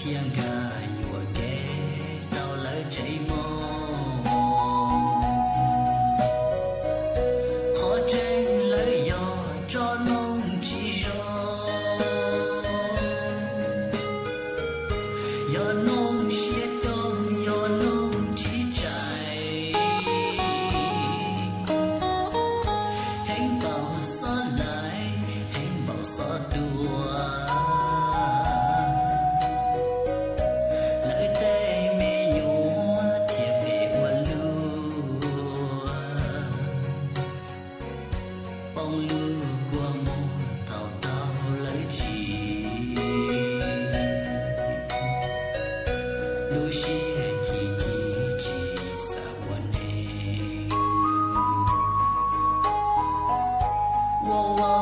Yeej nkag yuam kev tau lawv tsev mog. Qhov tseeb lawv yog tsob noog tsis zoo, yog noog siab coob, yog noog tsis tseem. Heev npaum xob laim, heev npaum xob tua, lawv tej me nyuam thiaj phem ua luaj. Poob lub kua muag thaum tau lawv tsis, lub siab ci ci tsis xav ua neeg. Ua ua